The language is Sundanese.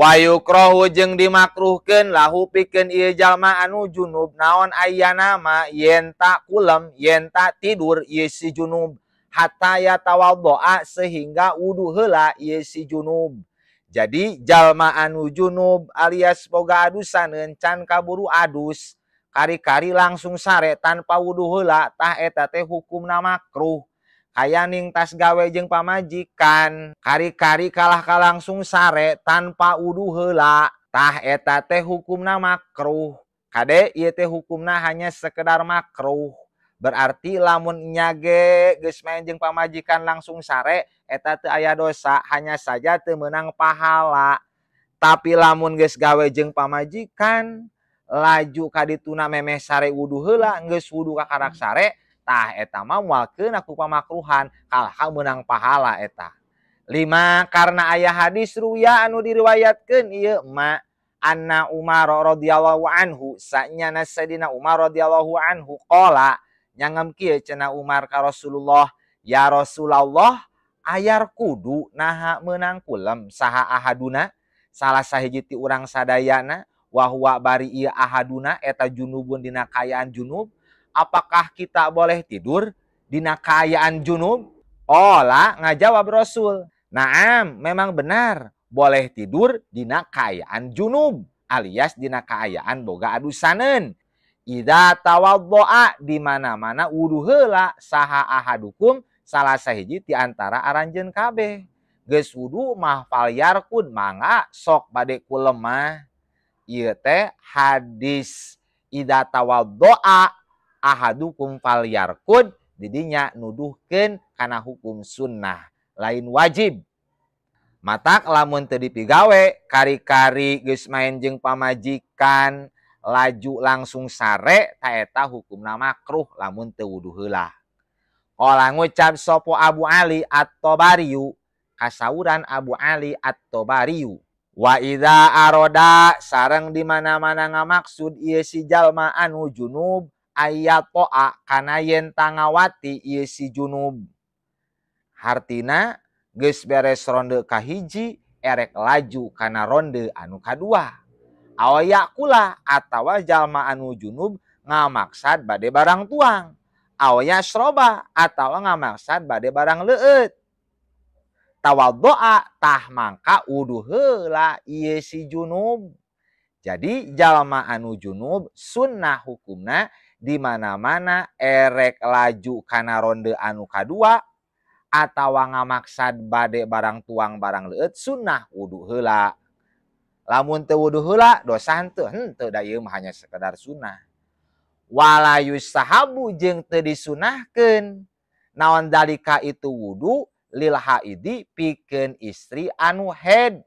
Wa yukrohu jeung dimakruhkeun lahu pikeun ieu jalma anu junub naon ayana ma yen ta kulem yen ta tidur ieu si junub hatta yatawaddoa sehingga wudu heula ieu si junub. Jadi jalma anu junub alias boga adusan can kaburu adus kari-kari langsung sare tanpa wudu heula tah eta teh hukumna makruh. Kaya ning tas gawe jeung pamajikan kari-kari kalah ka langsung sare tanpa wudu heula tah eta teh hukumna makruh. Kade ieu teh hukumna hanya sekedar makruh. Berarti lamun nya ge geus main jeung pamajikan langsung sare eta teu aya dosa, hanya saja teu meunang pahala. Tapi lamun geus gawe jeung pamajikan laju ka dituna memeh sare wudu heula geus wudu kakarak sare tah eta mah moal keuna ku pamakruhan kalah ka meunang pahala eta. 5 karena aya hadis ruya anu diriwayatkeun ieu ma anna Umar radhiyallahu anhu sanyana Sayyidina Umar radhiyallahu anhu qala nyangem kieu cenah Umar ka Rasulullah, ya Rasulullah ayar kudu naha meunang kulem saha ahaduna salah sahiji ti urang sadayana wa huwa bari ieu ahaduna eta junubun dina kaayaan junub, apakah kita boleh tidur dina kaayaan junub? Ola ngajawab Rasul, naam memang benar boleh tidur dina kaayaan junub alias dina kaayaan boga adusaneun. Idza tawaddoa di mana-mana wudu heula saha ahadukum salah sahiji ti antara aranjeun kabeh. Geus wudu mah falyarkud mangga sok bade kulem mah. Ieu teh hadis idza tawaddoa ahadukum falyarkud didinya nuduhkeun kana hukum sunnah lain wajib. Matak lamun teu dipigawe kari-kari geus main jeung pamajikan laju langsung sare ta eta hukumna makruh lamun teu wudu heula. Qala ngucap sapa Abu Ali At-Tabariyu kasauran Abu Ali At-Tabariyu wa idza aroda sareng di mana-mana ngamaksud ieu si jalma anu junub ayatoa kana yen tangawati ieu si junub. Hartina geus beres ronde kahiji erek laju kana ronde anu kadua. Awa kula atawa jalma anu junub ngamaksad bade barang tuang. Awa yasroba atawa ngamaksad bade barang leueut. Tawaddoa tah mangka wudu heula ieu si junub. Jadi jalma anu junub sunnah hukumna di mana-mana erek laju kana ronde anu kadua atawa ngamaksad bade barang tuang barang leueut sunnah wudu heula. Lamun teu wudu heula dosa henteu, henteu da ieu mah hanya sekedar sunnah. Wala yusahabu jeung teu disunahkeun naon dalika itu wudu lil haidi pikeun istri anu haid.